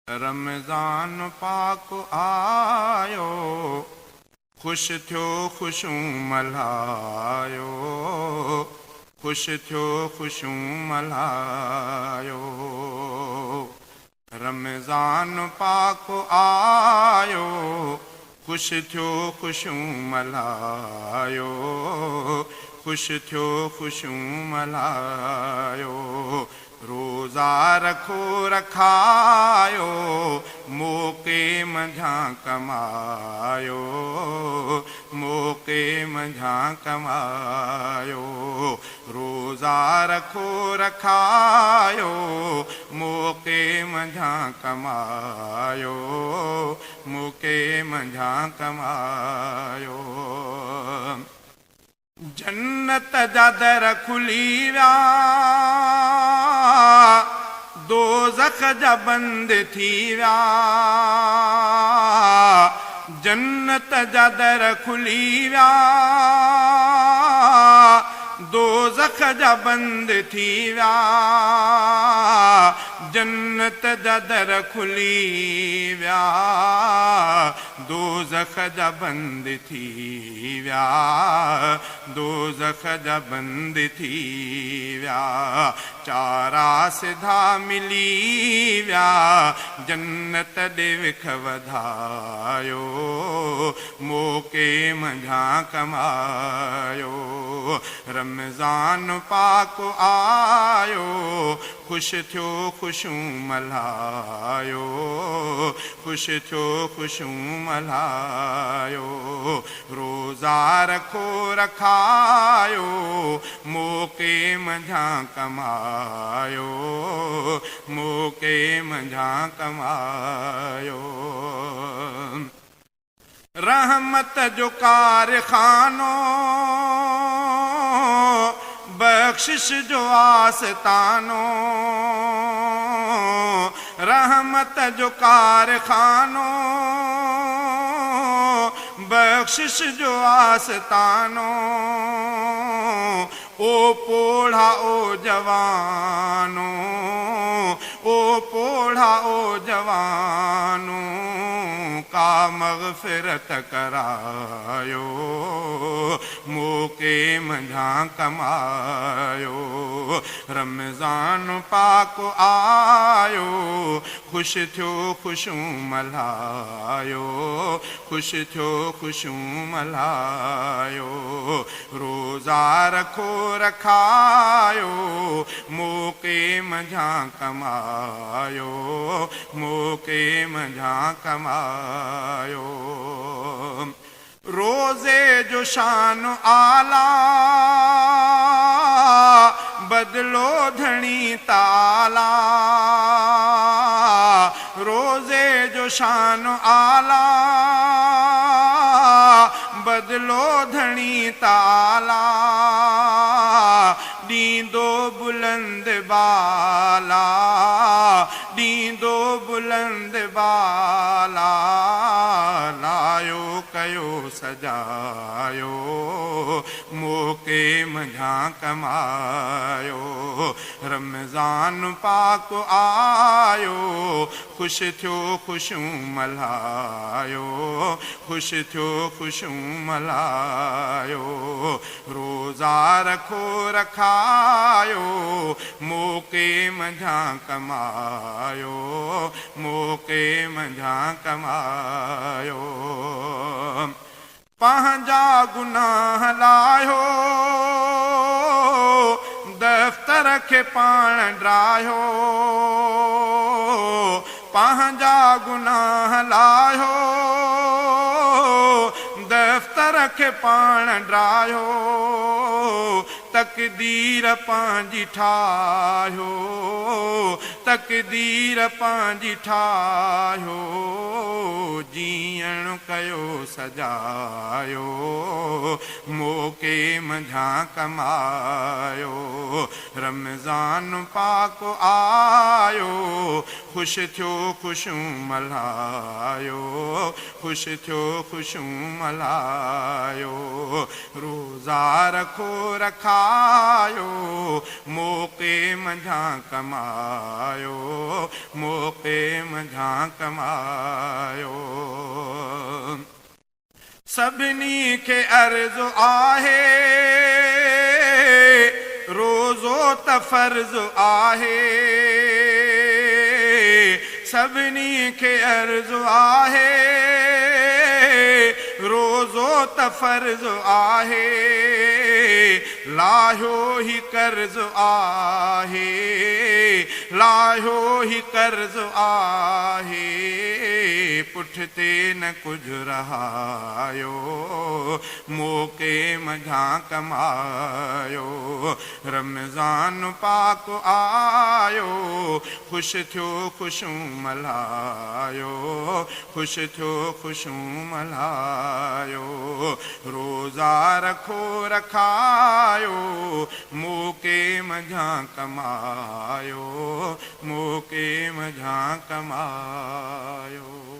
रमज़ान पाक आयो, ख़ुशि थियो ख़ुशियूं मल्हायो, ख़ुशि थियो ख़ुशियूं मल्हायो। रमज़ान पाक आयो, ख़ुशि थियो ख़ुशियूं मल्हायो, ख़ुशि थियो ख़ुशियूं मल्हायो। रोज़ा रखो रखायो, मौक़े मंझां कमायो, मौक़े मंझां कमायो। रोज़ा रखो रखायो, मौक़े मंझां कमायो, मौक़े मंझां कमायो। जन्नत जा दर खुली विया, दोज़ख जा बंद थी विया। जन्नत जा दर खुली विया, दोज़ख जा बंद थी विया। जन्नत जा दर खुली विया, दोज़ख जा बंद थी विया, दोज़ख जा बंद थी विया। चारा सिधा मिली विया, जन्नत ॾे विख वधायो, मौक़े मंझां कमायो। रमज़ान पाक आयो, ख़ुशि थियो ख़ुशियूं मल्हायो, ख़ुशि थियो ख़ुशियूं मल्हायो। रोज़ा रखो रखायो, मौक़े मंझां कमायो, मौक़े मंझां कमायो। रहमत जो कारखानो, बख़्शिश जो आस्तानो, रहमत जो कारखानो, बख़्शिश जो आस्तानो। ओ पोढ़ा ओ जवानो, ओ पोढ़ा ओ जवानो, का मग़फ़िरत करायो, मौक़े मंझां कमायो। रमज़ान पाक आयो, ख़ुशि थियो ख़ुशियूं मल्हायो, ख़ुशि थियो ख़ुशियूं मल्हायो। रोज़ा रखो रखायो, मौक़े मंझां कमायो, मौक़े मंझां कमायो। रोज़े जो शान आला, बदिलो धणी ताला, रोज़े जो शान आला, बदिलो धणी ताला। ॾींदो बुलंद बाला, ॾींदो बुलंद बाला, लायो कयो सजायो, मौक़े मंझां कमायो। रमज़ान पाक आयो, ख़ुशि थियो ख़ुशियूं मल्हायो, ख़ुशि थियो ख़ुशियूं मल्हायो। रोज़ा रखो रखायो, मौक़े मंझां कमायो, मौक़े मंझां कमायो। पंहिंजा गुनाह लाहियो, दफ़्तर खे पाण ड्राहियो, पंहिंजा गुनाह लाहियो, दफ़्तर खे पाण ड्राहियो, तक़दीर पंहिंजी ठाहियो, तक़दीर पंहिंजी ठाहियो। जीअण कयो सजायो, मौक़े मंझां कमायो। रमज़ान पाक आयो, ख़ुशि थियो ख़ुशियूं मल्हायो, ख़ुशि थियो ख़ुशियूं मल्हायो। रोज़ा रखो रखायो, मौक़े मंझां कमायो, ڪمايو، موقعي منجهان ڪمايو. سڀني کي عرض آهي، روزو ته فرض آهي. سڀني کي عرض آهي، روزو ته فرض آهي. لاهيو هي قرض آهي، لاهيو هي قرض آهي. پٺتي نه ڪجهه رهايو، موقعي منجهان ڪمايو. رمضان پاڪ آيو، خوش ٿيو خوشيون ملهايو، خوش ٿيو خوشيون ملهايو. روزا رکو رکايو، موقعي منجهان ڪمايو، موقعي منجهان ڪمايو.